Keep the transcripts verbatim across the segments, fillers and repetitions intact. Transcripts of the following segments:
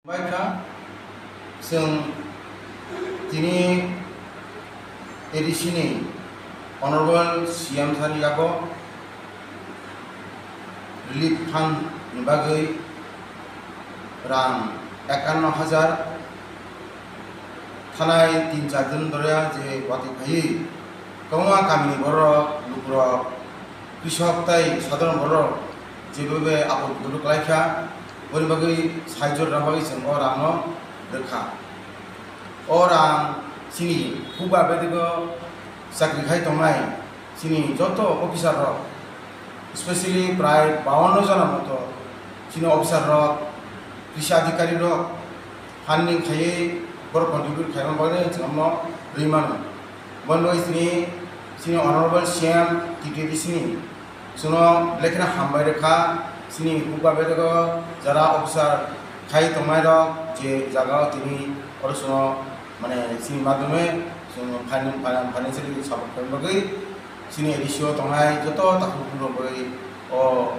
Baikha, chwng tini A D C ni Honorable C M sir ni yago relief fund ni bagwi rang ekanno hajar thanai tin char din dhoriya je watwi phaiwi kwbangma kamini borok, lukurok, Krishok tei sadharon borok jebobe apot bidoro kwlaikha, boni bagwi sahajyo rwna bagwi chwng o rangno rwkha. O rang chini hukba bedego chakri khai tongnai chini joto officer rok, specially prai bawanno jona moto chini officer rok, krishi adhikari rok funding khaiwi borok contribute khaima bagwi chwng no rwi mano. Boni bagwi chini, chini Honorable C M T T D C ni chwngno belai kheno hambai rwkha, chini hukba bedego jara officer khai tongnai rok je jaga o tini oro chwngno mane chini madhyome chwngno finan-, finan-, financially support khaina bagwi chini A D C o tongnai joto takhuk rok bai o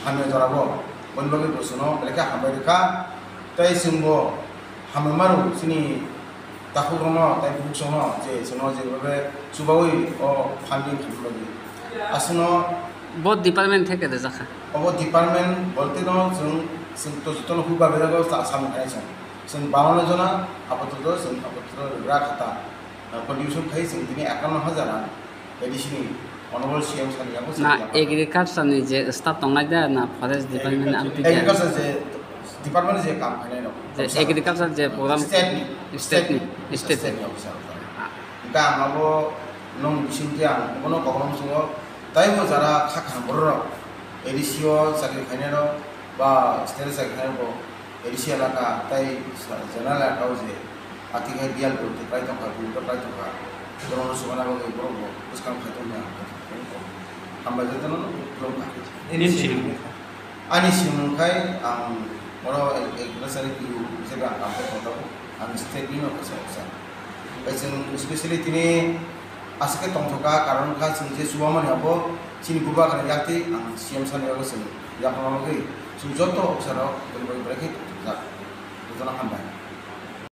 hamya jorabo boni bagwi bo chwngno belai khe hambai rwkha. Tei chwngbo hambai mano chini takhukrokno tei bukhukchokno je chwngno jebabe chubaui o funding khaina bagwi. Aswkno Bo department theke rwjakha. Obo department bolte no chwng, chwng to jotono hukba bedego cha samung khainai chwng. Chwng bawanno jona apatot chwng apatot rwgra khata. Contribution khai chwng tini ekanno hajar rang A D C ni Honorable C M sir ni yago chwng Na, yapharkha. Agriculture ni je staff tongnai da, na forest department ni amtwi da? Agriculture je department je kam khainai rok. Je officer. Agriculture je program State ni. State ni. State ni. State ni officer. Hwnkhe ang abo nong bisingtwi ang bono kokrok swngwi taibo jara kha kaham borok rok A D C o chakri khainai rok ba state o chakri khainai rok bo A D C elaka tei sa-, general elaka o je ati khai biyal bo tei pai tongkha, bini to pai tongkha. Borokno swkangna bagwi borok bo bwskang khai tongmani ang khe hambai jotono khulumkha. Nini simung? Ani simung khai ang oro ag-, agriculture P U hisabe ang kam khai tongjago. Ang state ni no kaisa officer. Bai chwng specially tini aswk khe tongthokha, karon kha chwng je chubamani abo chini bubagra yakti ang C M sir ni yago chwng yakna bagwi chwng joto officer rok bwrwi bai bwrwi khe tongthokjak. Jotono hambai.